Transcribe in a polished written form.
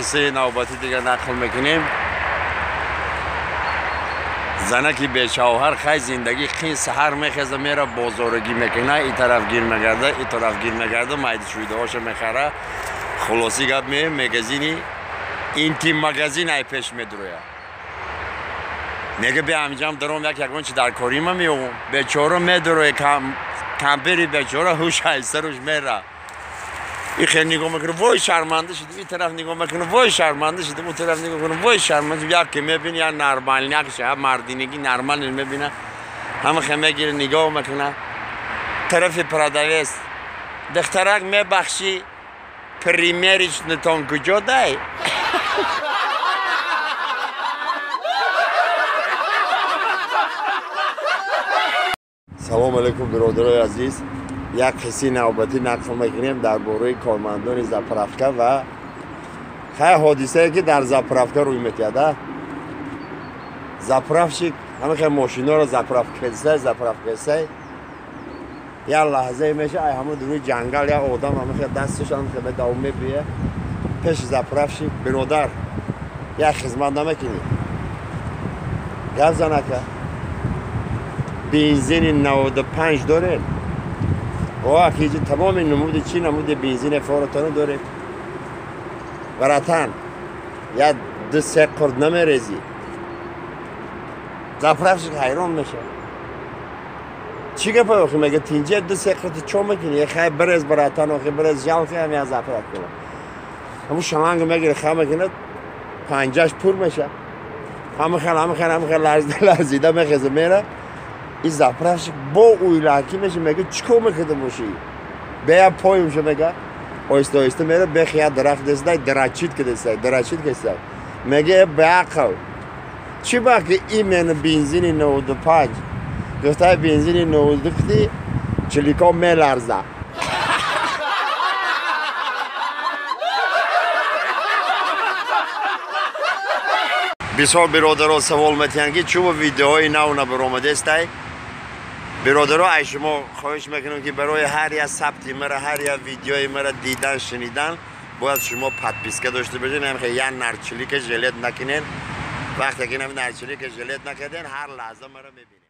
Қиссаи навбатӣ дигар нақл мекунем. Занаки бешавҳар хай зиндагӣ қин, саҳар мехеза, мера бозорагӣ мекуна, и тараф гир мегарда, и тараф гир мегарда, майди шӯидаҳоша мехара. Хулоси гап меем, магазини интим магазин ай пеш медуроя. Мега бе ҳамиҷам даром як ягон чи дар корима меёвам. Бечора медуроя, кампири бечора ҳуш ай саруш мера. И хел нигоҳ мекунам, вой шарманда шудам, ин тараф нигоҳ мекунам, вой шарманда шудам, он тараф нигоҳ мекунам, вой шарманда шудам. Як ки мебини, як нормальняк ша, мардинагӣ нормально мебина, ҳама хел мегира, нигоҳ мекуна. Тарафи продавец: духтарак, мебахшӣ, примерочный тон куҷо дай? Салом алейкум, биродарои азиз. Як қиссаи навбатӣ нақл мекунем дар бораи кормандони заправка ва хай ҳодисае ки дар заправка рӯй метиҳад. Заправщик ҳама хел мошиноро заправка кардисай, заправка кардисай, як лаҳзае меша, ай ҳама дуруи ҷангал як одам ҳама хел дасташ ҳама хел медавом мебия пеши заправщик: биродар, як хизмат намекунӣ? Гап занака, бензини 95 дорем? Оа, ки тамоми намуди чӣ намуди бензини форотона дорем. Братан, як ду се қурд намерезӣ? Заправщик ҳайрон мешавад, чӣ гапа охи? Мега, тинҷа, ду се қурди чо мекунӣ? Хай, бирез, братан, охи, бирез, жалко ам я заправ кунам. Ҳамун шланга мегире, ха мекунад, панҷаш пур меша. Ҳама хел, ҳама хел, ҳама хел ларзида ларзида мехеза, мера. И заправщик бо уйлакӣ меша, мега, чӣ кор мекарда бошӣ? Бея поюмша, мега, оҳиста оҳиста мера, бехи як дарахт дестай, дрочить кадестай, дрочить кадестай. Мега, беақл, чӣ ба ки именно бензини 95? Гуфтай, бензини 92 кити чилико меларза. Бисёр биродаро савол метиҳанд, ки чӯ видеоҳои нав набаромадестай. Биродаро, ай шумо хоҳиш мекунам, ки барои ҳар як сабти мара, ҳар як видеои мара дидан, шунидан бояд шумо подписка дошта бошед. Як нарчилика жалеть накунед. Вақте ки нарчилика жалеть накарден, ҳар лаҳза мара мебинед.